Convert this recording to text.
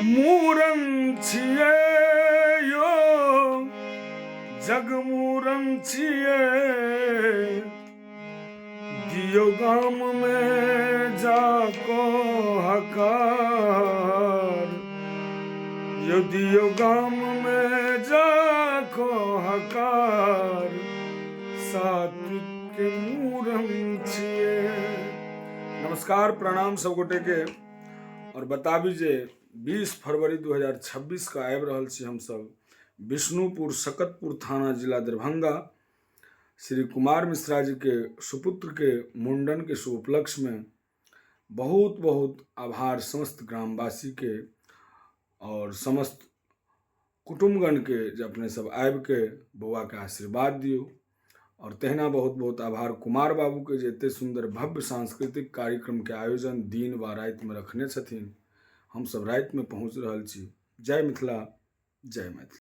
मूड़न छियै यौ, जग मूड़न छियै। दियौ गाममे जाको हकार यौ, दियौ गाममे जाको हकार, सात्विक के मूड़न छियै। नमस्कार, प्रणाम सब गोटे के। और बताबी जे 20 फरवरी 2026 के आबि रहल छी हमसब विष्णुपुर सकतपुर थाना, जिला दरभंगा, श्री कुमार मिश्रा जी के सुपुत्र के मुंडन के शुभ उपलक्ष्य में। बहुत बहुत आभार समस्त ग्रामवासी के और समस्त कुटुम्बगण के जे अपने सब आबि के बौआ के आशीर्वाद दियौ। और तहिना बहुत बहुत आभार कुमार बाबू के जे एते सुन्दर भव्य सांस्कृतिक कार्यक्रम के आयोजन दिन वा राति में रखने छथिन। हमसब राति में पहुँच रहल छी। जय मिथिला, जय मैथिली।